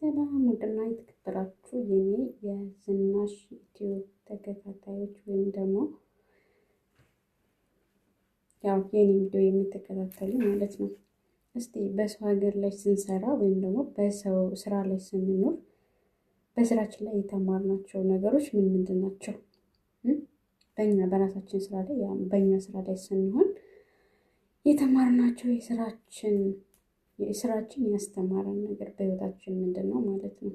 ሰላም ውድና የተከበራችሁ የኔ የዝናሽ ዩቲዩብ ተከታታዮች ወይም ደግሞ ያው የኔ ቪዲዮ የምትከታተሉ ማለት ነው። እስቲ በሰው ሀገር ላይ ስንሰራ ወይም ደግሞ በሰው ስራ ላይ ስንኖር በስራችን ላይ የተማርናቸው ነገሮች ምን ምንድን ናቸው? በእኛ በራሳችን ስራ ላይ በእኛ ስራ ላይ ስንሆን የተማርናቸው የስራችን ያስተማረን ነገር በህይወታችን ምንድን ነው ማለት ነው።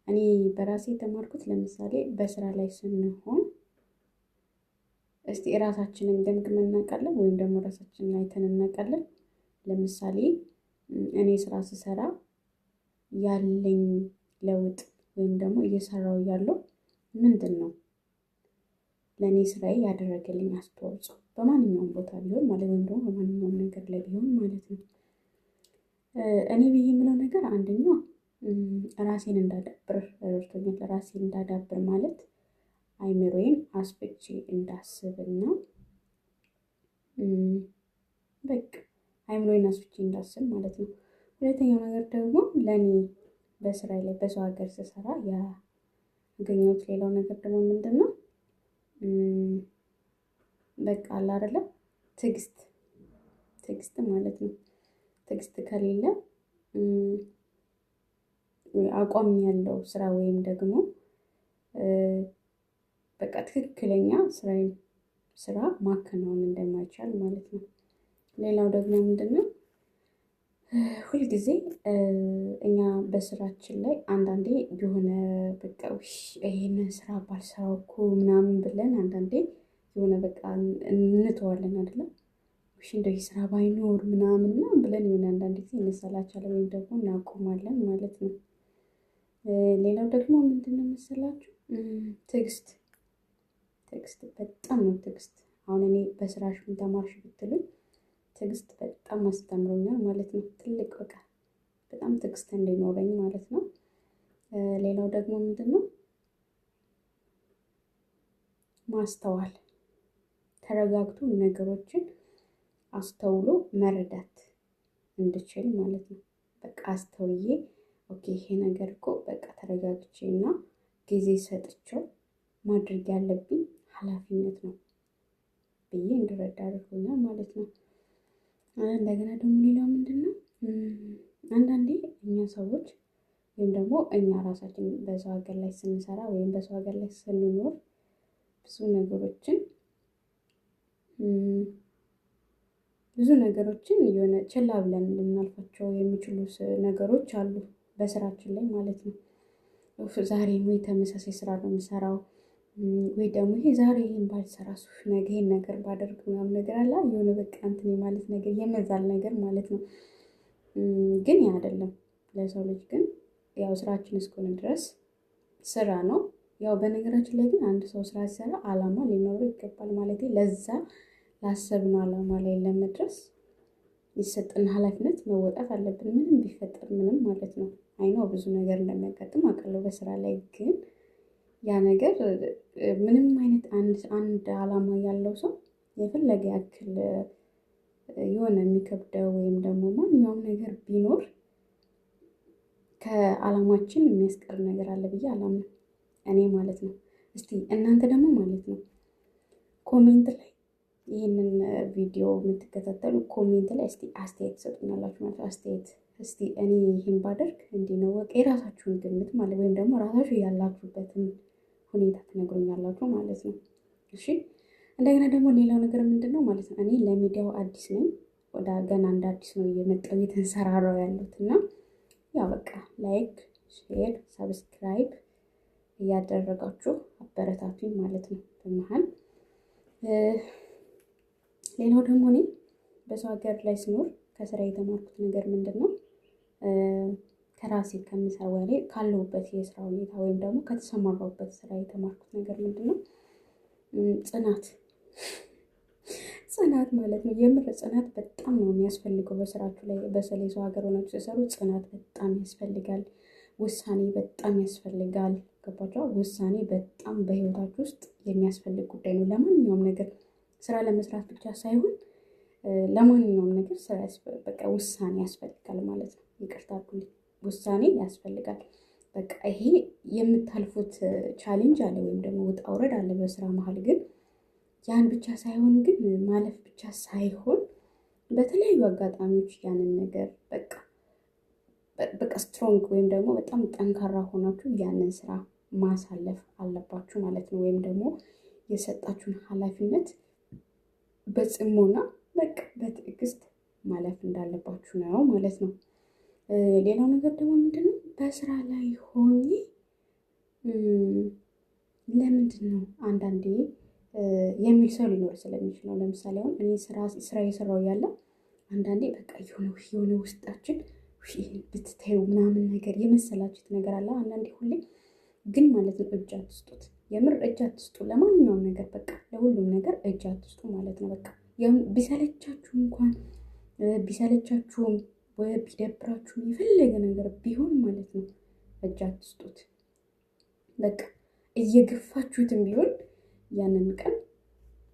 እኔ በራሴ የተማርኩት ለምሳሌ በስራ ላይ ስንሆን እስቲ እራሳችንን ገምግመን እናውቃለን ወይም ደግሞ ራሳችንን አይተን እናውቃለን። ለምሳሌ እኔ ስራ ስሰራ ያለኝ ለውጥ ወይም ደግሞ እየሰራው ያለው ምንድን ነው ለእኔ ስራዬ ያደረገልኝ አስተዋጽኦ በማንኛውም ቦታ ቢሆን ማለት ወይም ደግሞ በማንኛውም ነገር ላይ ቢሆን ማለት ነው። እኔ ብዬ የምለው ነገር አንደኛው ራሴን እንዳዳብር ረድቶኛል። ራሴን እንዳዳብር ማለት አይምሮዬን አስፍቼ እንዳስብና በቃ አይምሮዬን አስፍቼ እንዳስብ ማለት ነው። ሁለተኛው ነገር ደግሞ ለእኔ በስራ ላይ በሰው ሀገር ስሰራ ያገኘሁት ሌላው ነገር ደግሞ ምንድን ነው? በቃ አለ አይደለ ትዕግስት ትዕግስት ማለት ነው። ትዕግስት ከሌለ አቋም ያለው ስራ ወይም ደግሞ በቃ ትክክለኛ ስራ ማከናወን እንደማይቻል ማለት ነው። ሌላው ደግሞ ምንድን ነው? ሁልጊዜ እኛ በስራችን ላይ አንዳንዴ የሆነ በቃ ይሄንን ስራ ባልሰራው እኮ ምናምን ብለን አንዳንዴ የሆነ በቃ እንተዋለን አይደለም። እሺ እንደው ስራ ባይኖር ምናምን ምናምን ብለን የሆነ አንዳንድ ጊዜ እንሰላቻለን ወይም ደግሞ እናቆማለን ማለት ነው። ሌላው ደግሞ ምንድን ነው መሰላችሁ? ትዕግስት ትዕግስት በጣም ነው ትዕግስት። አሁን እኔ በስራሽ ምን ተማርሽ ብትሉኝ ትዕግስት በጣም አስተምሮኛል ማለት ነው። ትልቅ በቃ በጣም ትዕግስት እንዲኖረኝ ማለት ነው። ሌላው ደግሞ ምንድን ነው? ማስተዋል፣ ተረጋግቶ ነገሮችን አስተውሎ መረዳት እንድችል ማለት ነው። በቃ አስተውዬ okay ይሄ ነገር እኮ በቃ ተረጋግቼ እና ጊዜ ሰጥቼው ማድረግ ያለብኝ ኃላፊነት ነው ብዬ እንድረዳ አድርጎኛል ማለት ነው። እንደገና ደግሞ ሌላው ምንድን ነው? አንዳንዴ እኛ ሰዎች ወይም ደግሞ እኛ ራሳችን በሰው ሀገር ላይ ስንሰራ ወይም በሰው ሀገር ላይ ስንኖር ብዙ ነገሮችን የሆነ ችላ ብለን ልናልፋቸው የሚችሉ ነገሮች አሉ በስራችን ላይ ማለት ነው። ዛሬ ወይ ተመሳሳይ ስራ ነው የምሰራው ወይ ደግሞ ይሄ ዛሬ ይሄን ባልሰራ ሱፍ ነገ ይሄን ነገር ባደርግ ምናምን ነገር አለ የሆነ በቃ እንትን የማለት ነገር የመዛል ነገር ማለት ነው። ግን ያ አይደለም። ለሰው ልጅ ግን ያው ስራችን እስከሆነ ድረስ ስራ ነው። ያው በነገራችን ላይ ግን አንድ ሰው ስራ ሲሰራ አላማ ሊኖረው ይገባል። ማለት ለዛ ላሰብነው አላማ ላይ ለመድረስ የተሰጠን ኃላፊነት መወጣት አለብን። ምንም ቢፈጠር ምንም ማለት ነው። I know ብዙ ነገር እንደሚያጋጥም አውቃለሁ በስራ ላይ፣ ግን ያ ነገር ምንም አይነት አንድ አላማ ያለው ሰው የፈለገ ያክል የሆነ የሚከብደው ወይም ደግሞ ማንኛውም ነገር ቢኖር ከአላማችን የሚያስቀር ነገር አለ ብዬ አላምንም እኔ ማለት ነው። እስቲ እናንተ ደግሞ ማለት ነው comment ላይ ይህንን ቪዲዮ የምትከታተሉ comment ላይ እስቲ አስተያየት ትሰጡኛላችሁ ማለት ነው። አስተያየት እስቲ እኔ ይህን ባደርግ እንዲህ ነው በቃ የራሳችሁን ግምት ማለት ወይም ደግሞ ራሳችሁ ያላችሁበትን ሁኔታ ትነግሩኛላችሁ ማለት ነው። እሺ፣ እንደገና ደግሞ ሌላው ነገር ምንድን ነው ማለት ነው፣ እኔ ለሚዲያው አዲስ ነኝ። ወደ ገና እንደ አዲስ ነው እየመጣሁ እየተንሰራራው ያሉት እና ያው በቃ like፣ share፣ subscribe እያደረጋችሁ አበረታቱኝ ማለት ነው በመሀል። ሌላው ደግሞ እኔ በሰው ሀገር ላይ ስኖር ከስራ የተማርኩት ነገር ምንድን ነው? ከራሴ ከምሰራ ወይ ካለሁበት የስራ ሁኔታ ወይም ደግሞ ከተሰማራሁበት ስራ የተማርኩት ነገር ምንድን ነው? ጽናት፣ ጽናት ማለት ነው። የምር ጽናት በጣም ነው የሚያስፈልገው በስራችሁ ላይ። በተለይ ሰው ሀገር ሆናችሁ ሲሰሩ ጽናት በጣም ያስፈልጋል። ውሳኔ በጣም ያስፈልጋል። ገባችሁ? ውሳኔ በጣም በህይወታችሁ ውስጥ የሚያስፈልግ ጉዳይ ነው። ለማንኛውም ነገር ስራ ለመስራት ብቻ ሳይሆን ለማንኛውም ነገር ስራ በቃ ውሳኔ ያስፈልጋል ማለት ነው። ይቅርታ አድርጉልኝ። ውሳኔ ያስፈልጋል። በቃ ይሄ የምታልፉት challenge አለ ወይም ደግሞ ውጣ ውረድ አለ በስራ መሀል። ግን ያን ብቻ ሳይሆን ግን ማለፍ ብቻ ሳይሆን በተለያዩ አጋጣሚዎች ያንን ነገር በቃ strong ወይም ደግሞ በጣም ጠንካራ ሆናችሁ ያንን ስራ ማሳለፍ አለባችሁ ማለት ነው። ወይም ደግሞ የሰጣችሁን ኃላፊነት በጽሞና በቃ በትዕግስት ማለፍ እንዳለባችሁ ነው ማለት ነው። ሌላው ነገር ደግሞ ምንድን ነው? በስራ ላይ ሆኜ ለምንድን ነው አንዳንዴ የሚል ሰው ሊኖር ስለሚችል ነው። ለምሳሌ አሁን እኔ ስራ እየሰራሁ እያለ አንዳንዴ በቃ የሆነ ውስጣችን ብትተይው ምናምን ነገር የመሰላችሁት ነገር አለ። አንዳንዴ ሁሌ ግን ማለት ነው እጅ አትስጡት። የምር እጅ አትስጡ ለማንኛውም ነገር፣ በቃ ለሁሉም ነገር እጅ አትስጡ ማለት ነው። በቃ ቢሰለቻችሁ እንኳን፣ ቢሰለቻችሁም ቢደብራችሁም የፈለገ ነገር ቢሆን ማለት ነው እጅ አትስጡት። በቃ እየገፋችሁትም ቢሆን ያንን ቀን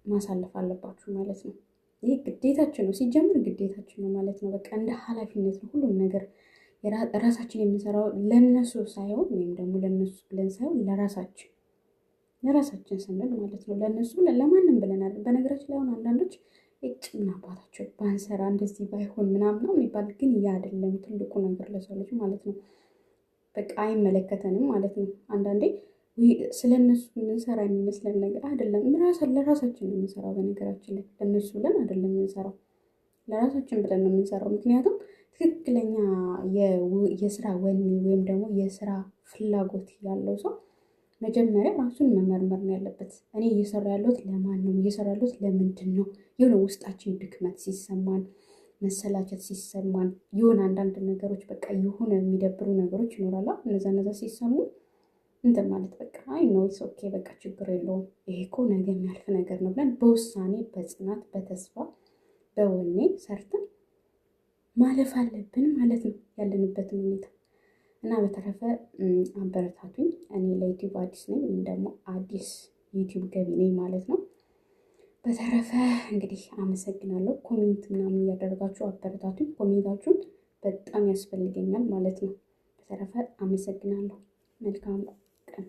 ማሳለፍ አለባችሁ ማለት ነው። ይህ ግዴታችን ነው፣ ሲጀምር ግዴታችን ነው ማለት ነው። በቃ እንደ ኃላፊነት ነው ሁሉም ነገር ራሳችን የምንሰራው ለነሱ ሳይሆን ወይም ደግሞ ለነሱ ብለን ሳይሆን ለራሳችን ስንል ማለት ነው። ለነሱ ብለን ለማንም ብለን። በነገራችን ላይ አሁን አንዳንዶች እጭ ምን አባታቸው ባንሰራ እንደዚህ ባይሆን ምናምን ነው የሚባል፣ ግን ያ አይደለም ትልቁ ነገር ለሰው ልጅ ማለት ነው። በቃ አይመለከተንም ማለት ነው። አንዳንዴ ስለ እነሱ የምንሰራ የሚመስለን ነገር አይደለም። ለራሳችን ነው የምንሰራው። በነገራችን ላይ ለእነሱ ብለን አይደለም የምንሰራው፣ ለራሳችን ብለን ነው የምንሰራው። ምክንያቱም ትክክለኛ የስራ ወኔ ወይም ደግሞ የስራ ፍላጎት ያለው ሰው መጀመሪያ ራሱን መመርመር ነው ያለበት። እኔ እየሰራ ያለሁት ለማን ነው? እየሰራ ያለሁት ለምንድን ነው? የሆነ ውስጣችን ድክመት ሲሰማን፣ መሰላቸት ሲሰማን፣ የሆነ አንዳንድ ነገሮች በቃ የሆነ የሚደብሩ ነገሮች ይኖራሉ። እነዛ ሲሰሙ እንትን ማለት በቃ አይ no, it's okay፣ በቃ ችግር የለውም፣ ይሄ እኮ ነገ የሚያልፍ ነገር ነው ብለን በውሳኔ፣ በጽናት፣ በተስፋ፣ በወኔ ሰርተን ማለፍ አለብን ማለት ነው ያለንበትን ሁኔታ። እና በተረፈ አበረታቱኝ። እኔ ለዩቲዩብ አዲስ ነኝ ወይም ደግሞ አዲስ ዩቲዩብ ገቢ ነኝ ማለት ነው። በተረፈ እንግዲህ አመሰግናለሁ። Comment ምናምን እያደረጋችሁ አበረታቱኝ። Comment ኣችሁን በጣም ያስፈልገኛል ማለት ነው። በተረፈ አመሰግናለሁ። መልካም ቀን።